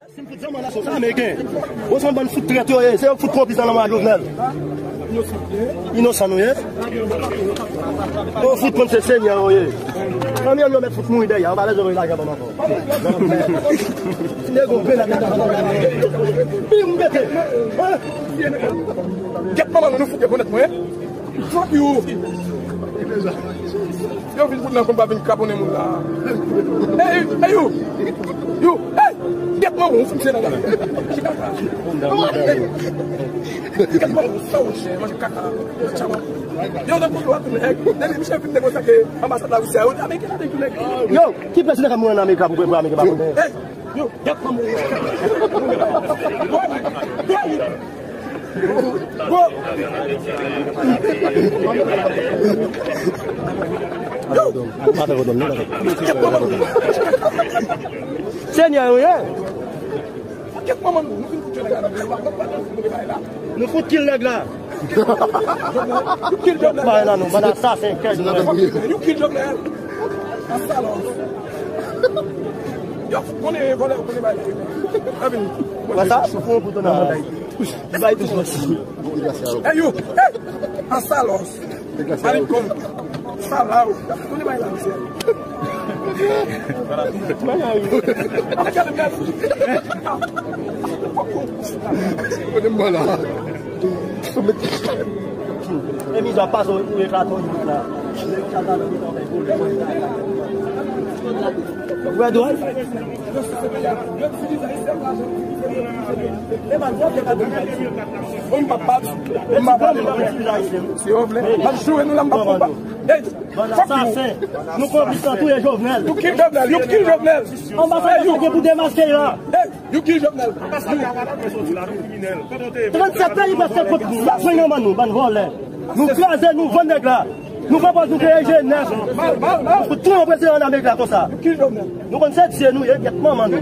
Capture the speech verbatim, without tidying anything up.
Si m fout zanmann la, se ameriken. Bon, se yon bann fout trèt yo ye. Se yo fout konplis nan lanmò a Jovenel. Inosan nou ye. Yo fout konn se senyè yo ye. Nan miyò yo mèt fout mouri dèyè. Yo pa bezwen voye lajan ban m ankò. Nèg yo grenn ak. Pi m pete. Gèt manman nou, nou fout rekonèt mwen. Fuck you. Yo vin pou nan konba vin kraponnen moun la. Hey, hey, you. You. Hey, gèt manman ou fout se nan la. Gèt manman ou sa ou chè, manje kaka. Yo nan konba tou nèg. Depi misye vin negosye ak anbasad Larisi a, yo di Ameriken la de tou nèg. Yo, ki prezidan k ap mouri an Amerik la pou, pou Ameriken pa kontan? Hey, yo, gèt manman ou. Go. Senyè yo ye. Nou fout kill nèg la. Bay la nou, bann asasen, kèk nèg. Wè sa? Ou pran pou tonè. Bay tou soti. Hey, you! Hey! Asalos! Malikon! Salaw! Konnen bay la, misye. Konnen mwen la. E mizwa pase ou eklate yon la. Red one. Bon, m p ap bat, m p ap bat. Si yo vle, m ap joure nou la, m p ap konba. Hey, fuck you. Nou konplis nan touye Jovenel. You kill Jovenel. You kill Jovenel. Anbasadè sa gen pou demaske la. Hey, you kill Jovenel. Trannsèt peyi prèske pot la jwenn nan men nou, bann vòlè. Nou kraze, nou vann nèg la. Nou pran pòz nou kreye G nèf. Nou fout tou yon prezidan an Amerik la konsa. Nou konn se Dye nou ye, gèt manman nou.